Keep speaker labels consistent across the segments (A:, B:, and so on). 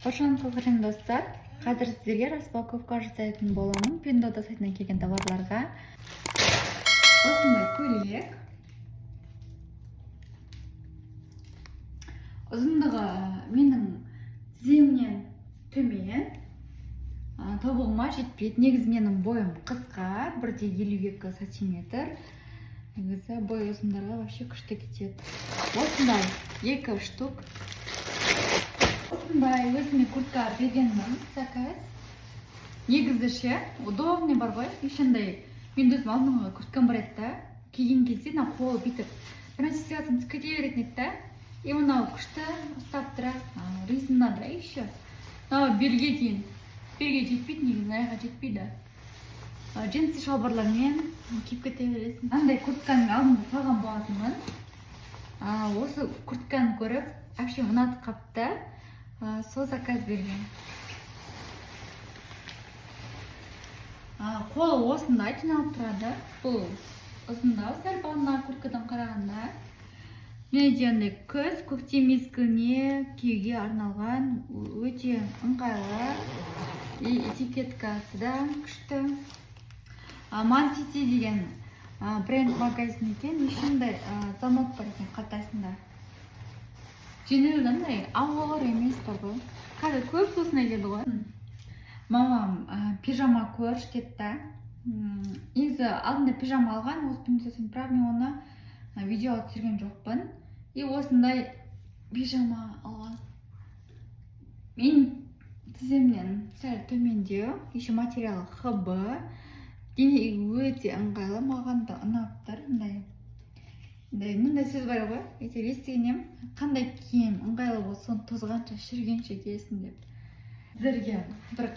A: Қош достар! Қазір сіздерге распаковка жасайтын боламын Пиндуодуо сайтынан келген товарларға. Осындай көйлек. Ұзындығы менің тіземнен төмен, тобығыма жетпейді. Негізі менің бойым қысқа, 1,52 сантиметр. Негізі бой ұзындарға вообще күшті кетеді. Осындай екі штук. Осындай өзіме куртка бергенмін заказ. Негізі ше, удобный бар ғой. Ешқандай мен өзім алдыңғы курткам бар еді да, киген кезде мына қолы бүйтіп бір нәрсе істеп жатсам, түсіп кете беретін еді да. И мынау күшті ұстап тұрады, резина да еще. Мынау белге дейін, белге жетпейді негізі, аяққа жетпейді. Джинсы шалбарлармен киіп кете бересің. Андай куртканы мен алдында салған болатынмын. Осы куртканы көріп, әпшем ұнатып қалыпты. Сол заказ берген. Қолы осындай жиналып тұрады. Бұл ұзындау сәл бағанағы курткадан қарағанда. Менде андай күз, көктем мезгіліне киюге арналған, өте ыңғайлы. И этикеткасы да күшті. Ман Сити деген бренд магазин екен. Ешқандай замок бар екен қалтасында. Жеңіл, андай ауыр емес бар ғой. Қазір көп осындай келді ғой. Мамам пижама көрші деді да. Негізі алдында пижама алған осы Пиндуодуодан, бірақ мен оны видеоға түсірген жоқпын. И осындай пижама алған. Мен тіземнен сәл төмендеу, еще материалы ХБ. Денеге өте ыңғайлы, маған да ұнап тұр. Мындай сөз бар ғой, әйтеуір естіген едім: қандай киім ыңғайлы болса, соны тозғанша, шірігенше киесің деп. Сіздерге бір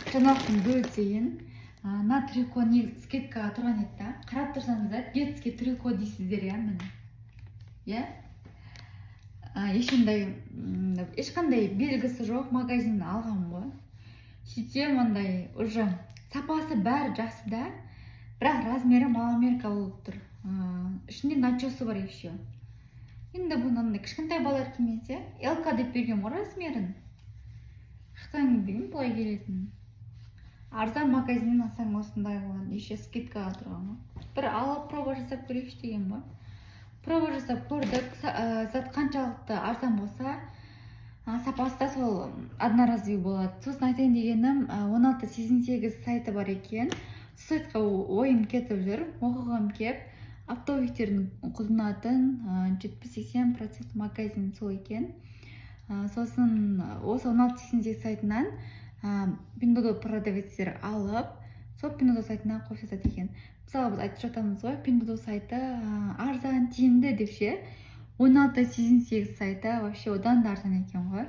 A: жаңалықпен бөлісейін. Мына трико негізі скидкаға тұрған еді да. Қарап тұрсаңыздар, детский трико дейсіздер, иә, міне, иә. Ешқандай белгісі жоқ магазиннен алғанмын ғой. Сөйтсем, андай уже сапасы бәрі жақсы да, бірақ размері маломерка болып тұр. Ішінде начесы бар еще. Енді бұны андай кішкентай балалар кимесе, ЛК деп берген ғой размерін. Қаяқтан білейін бұлай келетінін? Арзан магазиннен алсаң, осындай болады. Еще скидкаға тұрған ғой. Бір алып, проба жасап көрейікші деген ғой. Проба жасап көрдік. Зат қаншалықты арзан болса, сапасы да сол одноразовый болады. Сосын айтайын дегенім, 1688 сайты бар екен. Сол сайтқа ойым кетіп жүр, оқығым кеп. Оптовиктердің қолданатын 70-80% магазин сол екен. Сосын осы 1688 сайтынан Пиндуодуо продавецтер алып, сол Пиндуодуо сайтына қойып сатады екен. Мысалы, біз айтып жатамыз ғой, Пиндуодуо сайты арзан, тиімді деп ше. 1688 сайты вообще одан да арзан екен ғой.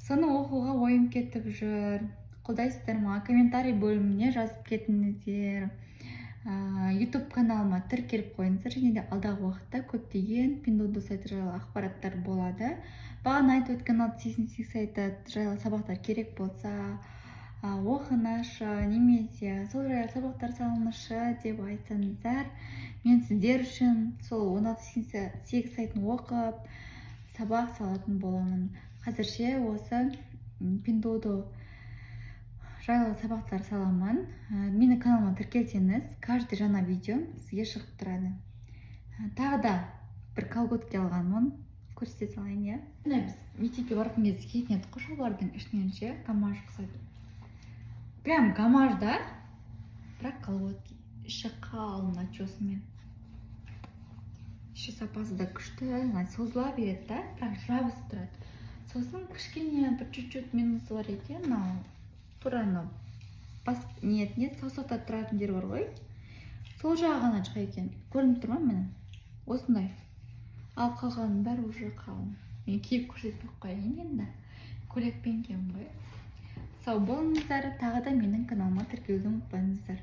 A: Соны оқуға ойым кетіп жүр. Қолдайсыздар ма? Комментарий бөліміне жазып кетіңіздер. Ютуб каналыма тіркеліп қойыңыздар және де алдағы уақытта көптеген Пиндуодуо сайты жайлы ақпараттар болады. Бағана айтып өткен 688 сайты жайлы сабақтар керек болса, оқыңызшы немесе сол жайлы сабақтар салыңызшы деп айтсаңыздар, мен сіздер үшін сол 1688 сайтын оқып, сабақ салатын боламын. Қазірше осы Пиндуодуо жайлы сабақтар саламын. Менің каналыма тіркелсеңіз, каждый жаңа видео сізге шығып тұрады. Тағы да бір колготки алғанмын, көрсете салайын, иә. Мына біз мектепке баратын кезде киетін едік қой шалбардың ішінен ше, гамаш ұқсайды. Прям гамаш да, бірақ колготки, іші қалың, начесымен. Іші сапасы да күшті, ана созыла береді да, бірақ жабысып тұрады. Сосын кішкене бір чуть чуть минусы бар екен. Мынау тура анау бас не не саусақта тұратын жер бар ғой, сол жағы ғана жұқа екен. Көрініп тұр ма? Міне, осындай. Ал қалғанының бәрі уже қалың. Мен киіп көрсетпей ақ қояйын енді, көйлекпен киемін ғой. Сау болыңыздар, тағы да менің каналыма тіркелуді ұмытпаңыздар.